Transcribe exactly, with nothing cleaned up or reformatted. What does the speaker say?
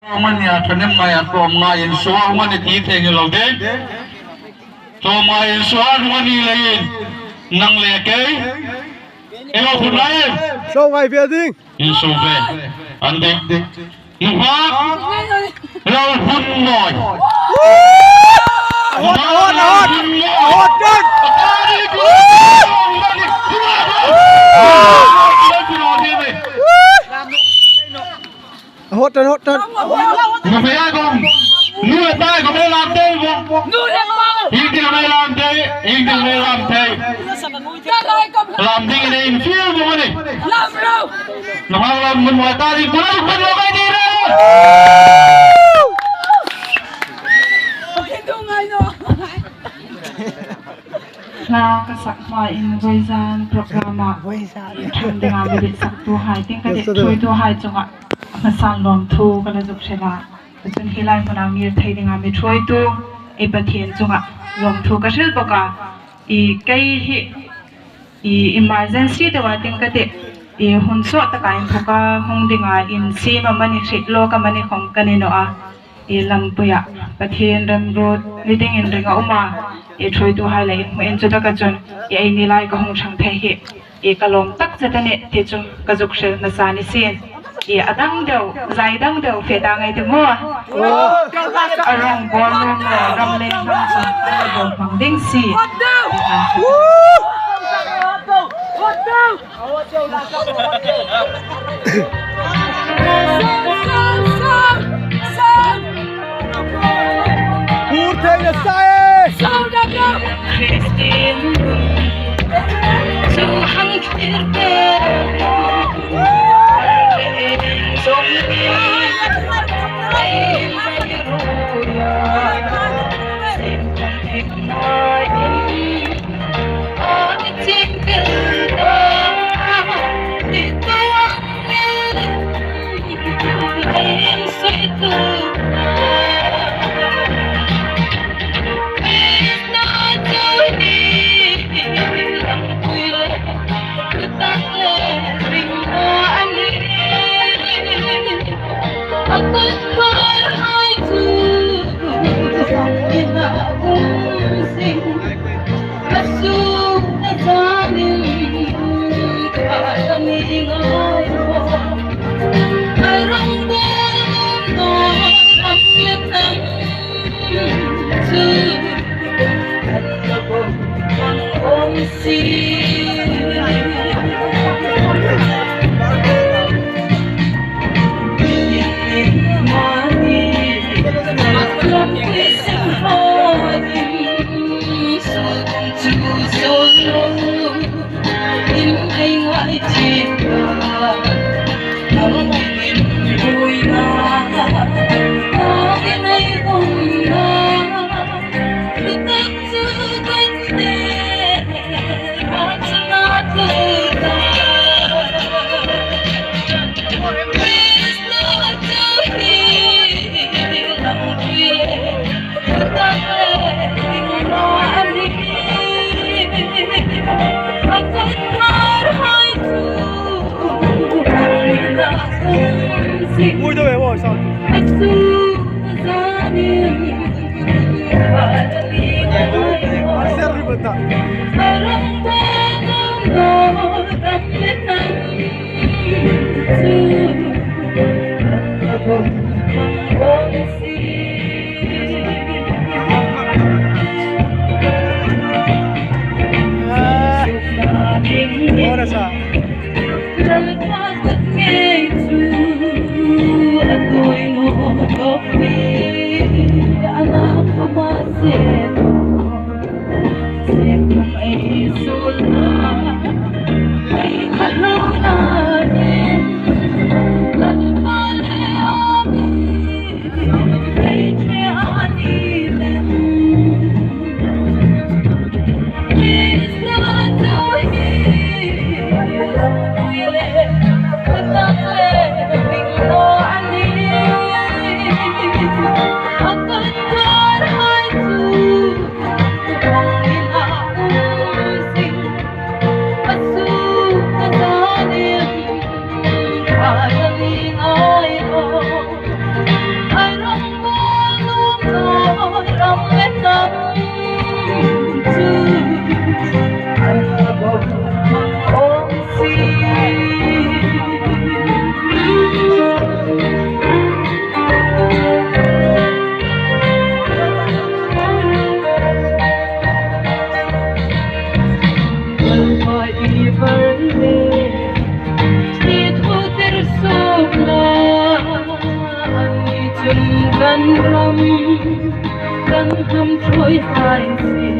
Amani a thanem ngai a tlawm ngai insuo amani ti thei ni lo ding. Tlawm ngai insuo a rung a ni leiin nang le kei ei lo phun lai. Suo ngai ve ding. Insuo ve. An ding. Nuhmei. Lo phun naw. Hot, hot, hot. Hot, hot. Hot, hot, hot. Nuhmei a kong. Nu le pa kong ei lam thei bok. Ieng ding am ei lam thei, ieng ding am ei lam thei. Lam ding nei infiel bok a nih. Nuhmei lam mun wa ta ding ku lo kan lo kai ding a. Hla ka sak hmain vawizan program-a ṭhang dinga mi ditsaktuhai, tieng ka dit ṭhuoituhai chunga hmasan lawmthu ka la zuk hril a. Chun hi lai hmuna ngir thei dinga mi ṭhuoitu ei Pathien chunga lawmthu ka hril bawk a. I kei hi i emergency deua tieng ka tih, i hun sawt taka inthoka hung dinga insiem amani hriet lawk amani khawm ka ni naw a. I lampuia Pathien remruot ni dingin ring a um a, i ṭhuoituhai le inhmu in chutaka chun i ei ni lai ka hung ṭhang thei hi i ka lawm tak zet a nih ti chu ka zuk hril hmasa ni sien. I a dang deu, zai dang deu fe ta ngai ti maw. A rong bol nuom lo ram leng ram chun a la bol hmang ding si. Hur thei na sa e. Kan ram, kan hnam ṭhuoihai sien,